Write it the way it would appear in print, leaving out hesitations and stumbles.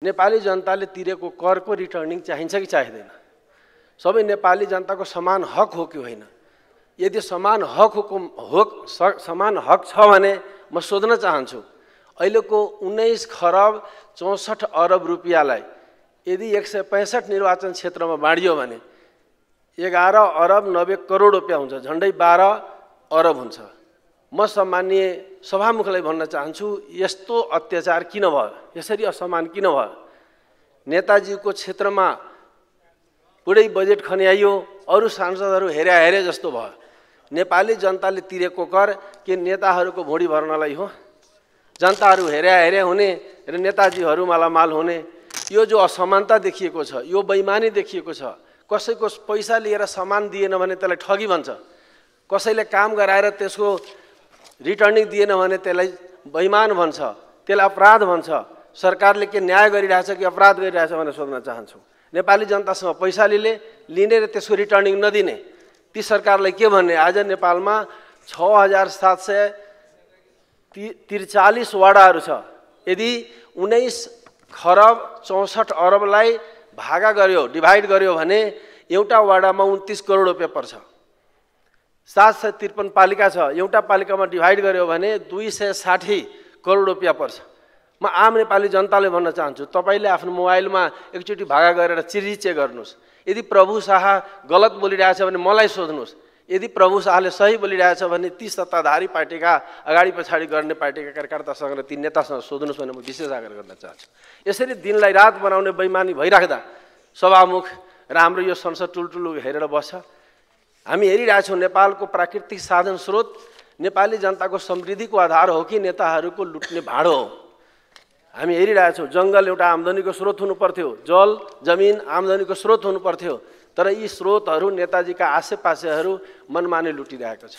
नेपाली जनताले तिरेको करको रिटर्निङ चाहिन्छ कि चाहिँदैन? सबै नेपाली जनताको समान हक हो कि होइन? यदि समान हक छ भने म सोध्न चाहन्छु, अहिलेको 19 खरब 64 अरब रुपियाँलाई यदि 165 निर्वाचन क्षेत्रमा बाँडियो भने 11 अरब 90 करोड रुपियाँ हुन्छ, झन्डै 12 अरब हुन्छ। म सम्माननीय सभामुखलाई भन्न चाहन्छु, यस्तो अत्याचार किन भयो? यसरी असम्मान किन भयो? नेताजीको क्षेत्रमा पुरै बजेट खन्याइयो, अरू सांसदहरू हेरे जस्तो भयो। नेपाली जनताले तिरेको कर के नेताहरूको भुँडी भर्नलाई हो? जनताहरू हेरे हुने र नेताजीहरू मालामाल हुने? यो जो असमानता देखिएको छ, यो बेइमानी देखिएको छ। कसैको पैसा लिएर सामान दिएन भने त्यसलाई ठगी भन्छ, कसैले काम गराएर त्यसको रिटर्निङ दिएन भने त्यसलाई बेइमान भन्छ, त्यसलाई अपराध भन्छ। सरकारले के न्याय गरिरहेछ कि अपराध गरिरहेछ भनेर सोध्न चाहन्छु। नेपाली जनतासँग पैसा लिने र त्यसको रिटर्निङ नदिने ती सरकारलाई के भन्ने? आज नेपालमा 6743 वडाहरू छ। यदि 19 खरब 64 अरबलाई भागा गर्यो, डिभाइड गर्यो भने एउटा वडामा 29 करोड रुपियाँ पर्छ। 753 पालिका छ, एउटा पालिकामा डिभाइड गर्यो भने 260 करोड रुपियाँ पर्छ। म आम नेपाली जनताले भन्न चाहन्छु, तपाईले आफ्नो मोबाइलमा एकचोटि भागा गरेर चिरिचे गर्नुस्। यदि प्रभु शाह गलत बोलिरहेछ भने मलाई सोध्नुस्। यदि प्रभु शाहले सही बोलिरहेछ भने ती सत्ताधारी पार्टीका अगाडि पछाडि गर्ने पार्टीका कार्यकर्तासँग र ती नेतासँग सोध्नुस् भनेर म विशेष आग्रह गर्न चाहन्छु। यसरी दिनलाई रात बनाउने बेइमानी भइराख्दा सभामुख र हाम्रो यो संसद टुलटुलु हेरेर बस्छ। हामी हेरिरहेछौँ नेपालको प्राकृतिक साधन स्रोत नेपाली जनताको समृद्धिको आधार हो कि नेताहरूको लुट्ने भाँडो हो? हामी हेरिरहेछौँ, जङ्गल एउटा आम्दानीको स्रोत हुनु पर्थ्यो, जल जमिन आम्दानीको स्रोत हुनु पर्थ्यो, तर यी स्रोतहरू नेताजीका आसेपासेहरू मनमाने लुटिरहेको छ।